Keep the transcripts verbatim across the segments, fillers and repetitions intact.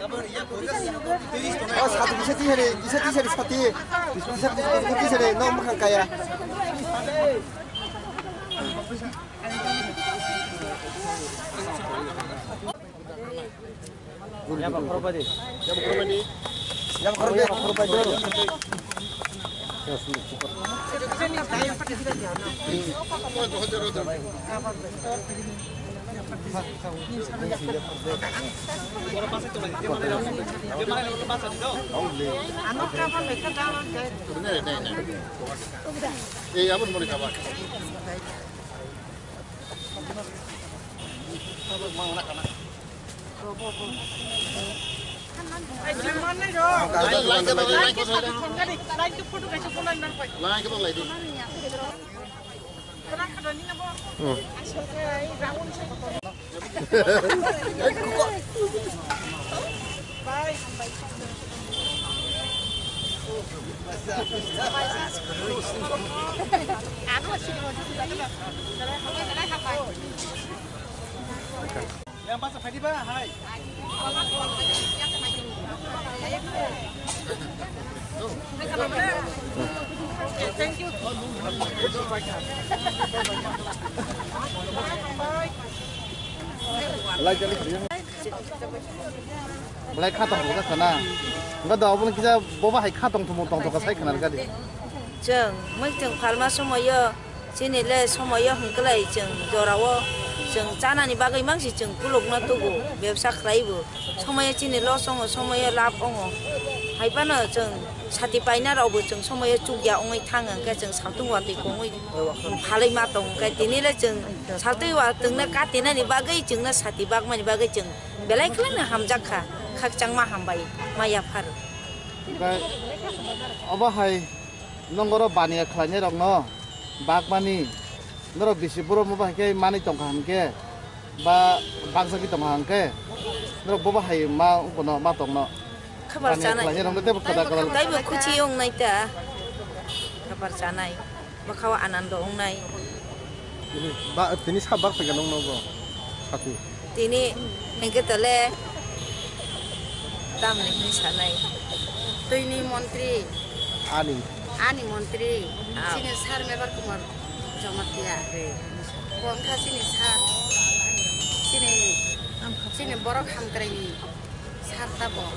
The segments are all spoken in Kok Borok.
O sati kisa tisari, kisa tisari sati. Kisa tisari, nok mwkhang kaya. Ei, aboni moni kaba. Belai kha tong thok kha na. Wngkha da obo kisa boba hai kha tong thok tong thok sai khna rwkha di. Chwng mui chwng phalma somoyo chini le somoyo hwnkhe lai chwng jorao chwng chanani bagwi mangsi chwng kulukno tubu bebsa khlaibu. Somoyo chini loss ongo, somoyo labh ongo. Hai phano chwng sati paina rokbo chwng somoyo chukya wngwi thang hwnkhe chwng satung watwi kongwi phalwi ma tong hwnkhe tini le chwng satung watwngno katinani bagwi chwngno sati bakmani bagwi chwng belai kheno hamjak kha, khakchangma hambai ma yaphar. Omo hai nongoro baniya khlainai rokno bakmani norok bisi borok mo bahai khe manwi tongkha hwnkhe ba baksa khe tongkha hwnkhe norok bo bahai ma ungkono ma tongno. Khabar chanai. Baniya khlainai rokno teibo kwtal kwtal. Taibo khuchi wngnai ta. Khabar chanai. Bwkhao anando wngnai. Tini ba, tini sa bak phaikha nokno bo sati. Tini hwnkhe tole tamni hwnwi sanai. Twini montri. Ani. Ani montri. Ah. Chini sir Mebar Kumar Jamatia. Bo wngkha chini sir. Chini, chini borok hamkraini sir tabo.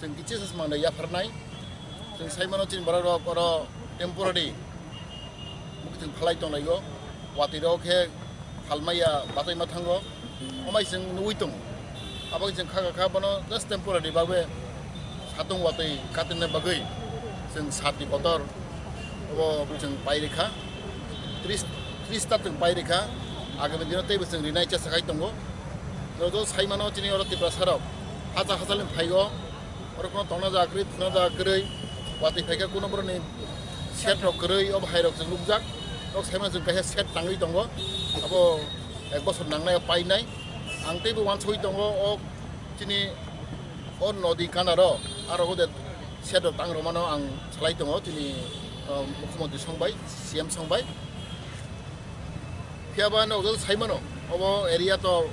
Chwng kichisa mangno yapharnai. Chwng sai mano chini borok rok oro temporary bwkhwtwng phalai tonglaio. Watwi rok khe phalmaya bachaima thango. Omai chwng nugwi tongo. Abo chwng kha kha kha bono just temporary bagwi satung watwi katinna bagwi chwng sati kotor obo chwng pai rikha. Tris, tris ta chwng pai rikha. Agami dino teibo chwng rinai chesa khai tongo. Joto sai mano chini oro Tiprasa rok hacha hacha leng phaigo. Oro kono tongna jaga kwrwi, thwna jaga kwrwi, watwi phaikha kuno borokni shed rok kwrwi, o bahai rok chwng nukjak. Nok saimano chwng kaisa shed tangwi tongo, abo ek bosor nangnai o painai. Ang teibo uansugwi tongo, o chini o nodi kanaro, aro o de shed rok tang rwmano ang salai tongo, chini, o, mukhyamantri song bai, C M song bai. Phiya ba nokjagwi sai mano, obo area to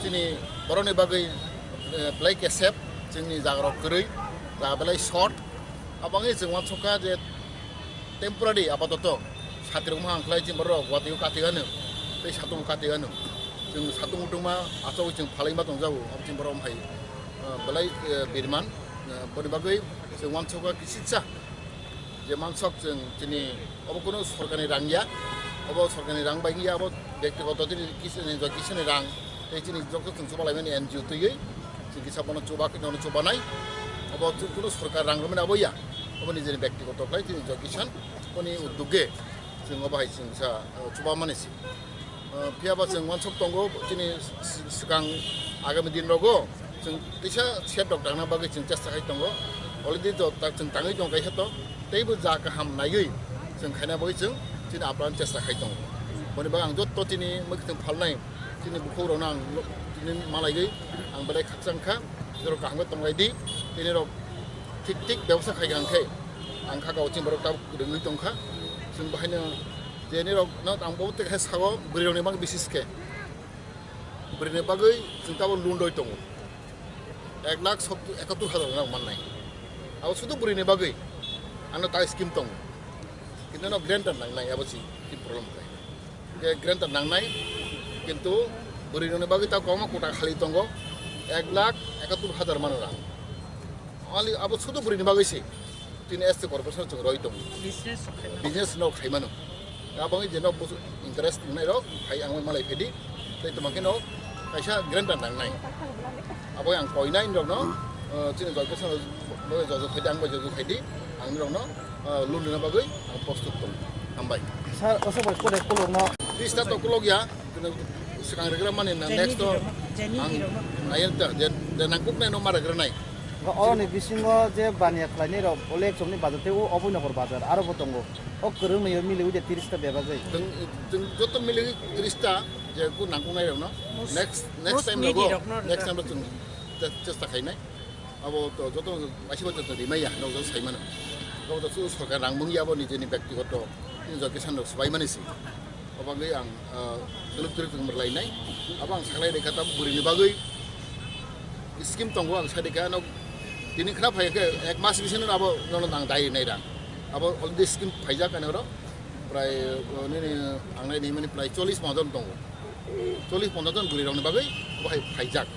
chini borokni bagwi, eh, belai kesep, chwngni jaga rok kwrwi, jaga belai short. Aboni chwng uansukha je temporary apatoto satri wngma ang khlai chini borok watwi o kati gano, tei satung kati gano. Chwng satung utungma achogwi chwng phalai ma tongjago, abo chini borok hai, eh, belai, eh, birman, eh, boni bagwi chwng uansukha kisisa. Je mansok chwng chini obo kunu sorkarni rang ya, obo sorkarni rang bai ya, obo bektigoto chini kisa ni joi kisa ni rang, tei chini joto chwng chuba laimani N G O twiwi chwng kisa bono chuba khe nono chuba nai, obo chwng kunu sorkar rang rwmani abo ya, obo nijeni bektigoto khlai chini joi kisa ni uddog ge chwng obo hai chwng sa, uh, chuba mani si. Ah, phiya ba chwng uansuk tongo, chini s-, s-, swkang agami din rogo chwng kisa shed rok tangna bagwi chwng chesta khai tongo. Already to ta-, chwng tangwi tongo kaisa to, teibo ja kaham naiwi chwng khaina bagwi chwng chini apran chesta khai tongo. Boni bagwi ang jotto chini mwkhwtwng phalnai chini bukhuk rokno ang lo-, tini malaigwi ang belai khakchang kha, jorok kaham khe tonglai di, tini rok thik thik bebosta khai kha ang khe, ang kha kau chini borok tabuk rwngwi tong kha, chwng bahaino Je nirok no ang bo tei khe sago bwrwi rok ni bang bisis khe. Bwrwini bagwi chwng tabuk loan rwi tongo. Ek lakh ekattur hajar rang mannai. Abo sudu bwrwini bagwi. Ano ta scheme tongo. Kintu no grant nangnai abo si ki problem khlai. Je grant nangnai, kintu bwrwini bagwi ta kwbangma kota khali tongo. Ek lakh ekattur hajar mano rang. Only abo sudu bwrwini bagwi se. Tini S T corporation chwng roi tongo. Business khaimano. Business no khaimano. Abangwi je no busu interest wngnai rok, phai ang malai phedi. Tei toma khe no kaisa grant nangnai. Abo ang koinai rok no, eh, chini joto sano jojo khaidi, ang bai jojo khaidi, ang rok no, eh, loan rwna bagwi ang postut tongo. Hambai. Sir, oso bai kore kolor no. Tista to kolok ya, swkang regra mani na Jani next to hirok no, Jani ang hirok no. Nayan ta, je, je nangkuk nai no ma regra nai. Ga oni bisingo je baniya khlainai rok, Olek chomni bazar tei o Oboi Nogor bazar, aro bo tongo. O kwrwng ni mili uje tirista bebagwi. Chwng, chwng joto mili tirista je ku nangkuk nai rok no. Most, next, next most time needy logo, rok no next rwkha. Time lo chwng che-, chesta khainai. Abo to joto aisibo joto rimaiya, no joto saimano. Abo to su sorkar rang mungya abo nijeni byaktigoto, nijor kisan rok swbaimani si. Obagwi ang, ah, tuluk tuluk tong berlainai. Abo ang saklai rekha tab bwrwini bagwi scheme tongo ang sadika no tini khna phai khe ek mas bising no abo nono nang dai nai da. Abo already scheme phaijak ani oro prai, ah, nini ang nai ni mani prai chollish ponchash tongo. Chollish ponchash jon bwrwi rokni bagwi bo hai phaijak.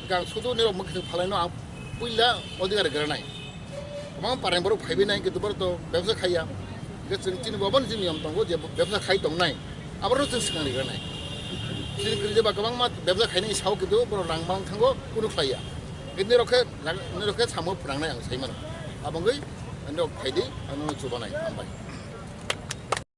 Hwnkhe ang sudu nirok mwkhwtwng phalaino ang puila odhikar granai. Kwbangma pareng borok phaibai nai, kintu borok to bebsa khaiya. Hwnkhe chwng chini bo abono chini niyom tongo je bebsa khai tongnai. Aborok chwng swkang ri granai. Chini kwrwi jeba kwbangma bebsa khainai sao, kintu borok rang mang thango, kunu khlaiya. Hwnkhe nirok khe, nirok khe samo phwrangnai ang sai mano. Aboni bagwi nirok phaidi, ano chubanai, hambai.